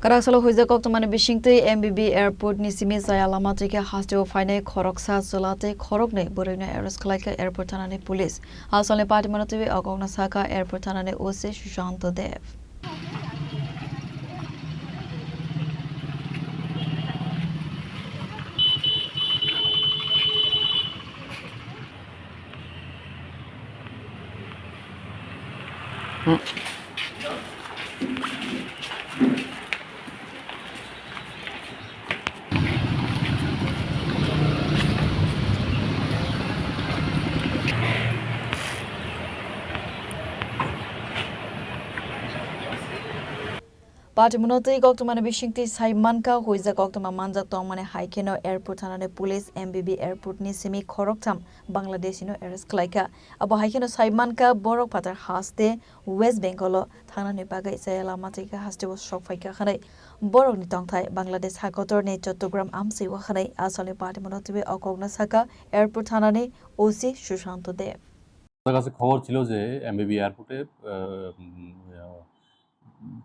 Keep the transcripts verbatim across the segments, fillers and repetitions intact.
Kwrak salo huijak koktwmani bisingtwi M B B airport ni simi chaya lama twi khe hasteo phainai khoroksa chwla tei khoroknwi bwrwino arrest khlaikha airport thanani police. Asalni patimano twiwi o kokno sakha airport thanani O C Sushant Dev. Patimano twi koktwmani bisingtwi sai mankha, huijak koktwma manjak tongmani hai kheno airport thanani police M B B airport ni simi khoroktham Bangladeshi no arrest khlaikha. Abo hai kheno sai mankha, borok phatar haste West Bengal o thangnani bagwi chaya lama twi khe hasteo sok phaikha hwnwi. Borokni tongthai Bangladesh hakotorni Chattogram amchwi o hwnwi asalni patimano twiwi o kokno sakha airport thanani O C Sushant Dev. তাদের কাছে খবর ছিল যে এমবিবি এয়ারপোর্টে, আহ, উম, আহ,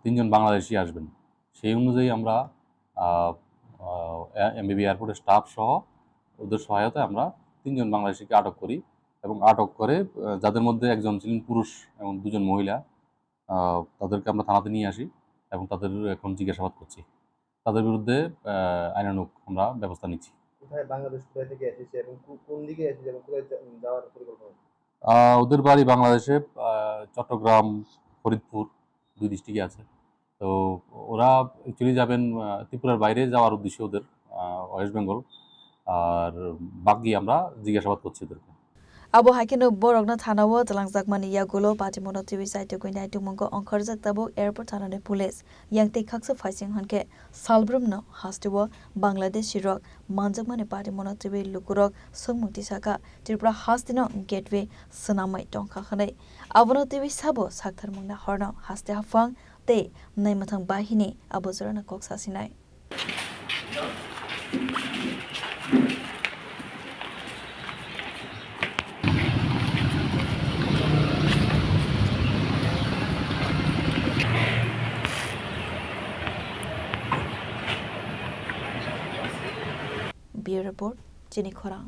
তিনজন বাংলাদেশি আসবেন। সেই অনুযায়ী আমরা, আহ, আহ, এ-, এমবিবি এয়ারপোর্টের স্টাফ সহ ওদের সহায়তায় আমরা তিনজন বাংলাদেশিকে আটক করি এবং আটক করে, আহ, যাদের মধ্যে একজন ছিলেন পুরুষ এবং দুজন মহিলা, আহ, তাদেরকে আমরা থানাতে নিয়ে আসি এবং তাদের এখন জিজ্ঞাসাবাদ করছি। তাদের বিরুদ্ধে, আহ, আইনানুগ আমরা ব্যবস্থা নিচ্ছি। কোথায়, বাংলাদেশ কোথায় থেকে এসেছে এবং কো-, কোন দিকে এসেছে এবং কোথায় যা-, যাওয়ার পরিকল্পনা? আহ, ওদের বাড়ি বাংলাদেশে, আহ, চট্টগ্রাম, ফরিদপুর, দুই ডিস্ট্রিক্টে আছে। তো ওরা অ্যাকচুয়ালি যাবেন, আহ, ত্রিপুরার বাইরে যাওয়ার উদ্দেশ্যে ওদের, আহ, ওয়েস্ট বেঙ্গল। আর বাকি আমরা জিজ্ঞাসাবাদ করছি ওদেরকে। Abo hai kheno borokno thanao twlangjakmani yagulo patimano twiwi chaitugwi naitukmungo ongkhorjak tabuk airport thanani police. Yang tei khaksa phaising hwnkhe salbrumno hasteo Bangladeshi rok manjakmani patimano twiwi lukurok swngmung tisakha Tripura hasteno gateway swnamwi tongkha hwnwi. Abono twiwi sabo saktharmungna horno haste haphang tei naimwthang bahini abo jorano kok sasinai. Bureau Report, Chini Khorang.